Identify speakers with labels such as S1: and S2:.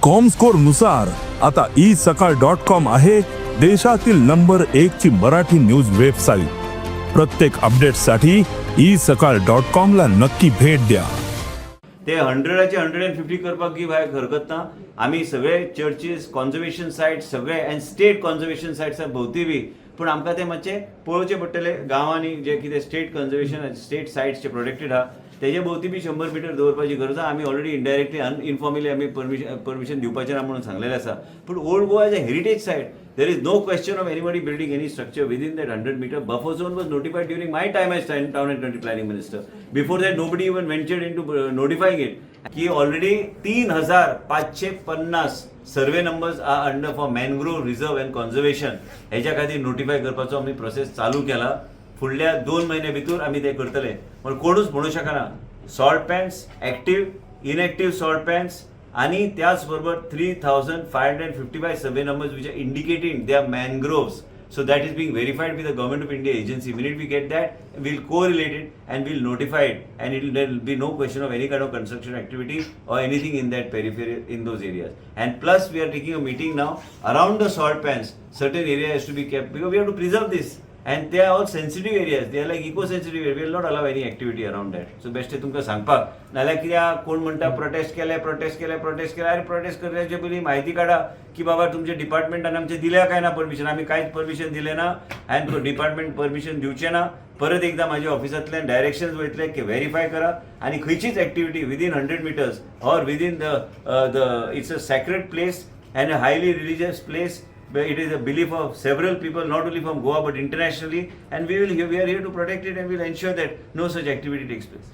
S1: Comscore नुसार आता E सकाळ डॉट कॉम आहे देशातील नंबर एक ची मराठी न्यूज वेबसाईट. प्रत्येक अपडेटसाठी ई सकाळ डॉट कॉम ला नक्की भेट द्या.
S2: ते हंड्रेडाचे 150 करपाक गी भायर हरकत ना. आमी सगळे चर्चीस, कॉन्जर्वेशन सायट सगळे अँड स्टेट कॉन्जर्वेशन सायट्स भोवती बी, पूण आमकां ते मातशें पळोवचें पडटलें. गांवांनी जे कितें स्टेट कन्जर्वेशन, स्टेट सायट्स जे प्रोटेक्टेड आहा, तेजे भोवती बी 100 मिटर दवरपाची गरज आहा. आमी ऑलरेडी इनडायरेक्टली, इनफॉर्मली आमी परमिशन दिवपाचें ना म्हणून सांगलेलें आसा. पूण Old Goa is a heritage site. There is no question of anybody building any structure within that 100 meter buffer zone. Was notified during my time as Town and Country Planning Minister. Before that, nobody even ventured into notifying it. की already 3550 survey numbers are under for mangrove reserve and conservation. हेच्या खातीर notify करपाचो आमी process चालू केला. फुडल्या 2 म्हयन्या भितर आमी ते करतले. पण कोणूच म्हणू शकना. Salt pans, active, inactive salt pans आणि त्याचबरोबर 3555 survey numbers which are indicating they are mangroves. So that is being verified with the Government of India agency. Minute we get that, we'll correlate it and we'll notify it, and it will there will be no question of any kind of construction activity or anything in that periphery, in those areas. And plus, we are taking a meeting now around the salt pans. Certain area has to be kept because we have to preserve this. And they are all sensitive areas. They are like eco-sensitive areas. We will not allow any activity around that. So best तुमकां सांगपाक, नाल्यार कित्याक कोण म्हणटा protest केले, protest केले, protest केले. अरे, प्रोटेस्ट करण्याचे पयलीं म्हायती काडा की बाबा, तुमच्या डिपार्टमेंटान आमचे दिल्या काय ना परमिशन. आमी कांयच परमिशन दिलें ना आनी डिपार्टमेंट परमिशन दिवचें ना. परत एकदा माझ्या ऑफिसांतल्यान डायरेक्शन्स वयतले की व्हेरीफाय करा आनी खंयचीच activity within 100 meters or within the it's a sacred place and a highly religious place. It is a belief of several people, not only from Goa but internationally, and we are here to protect it and we will ensure that no such activity takes place.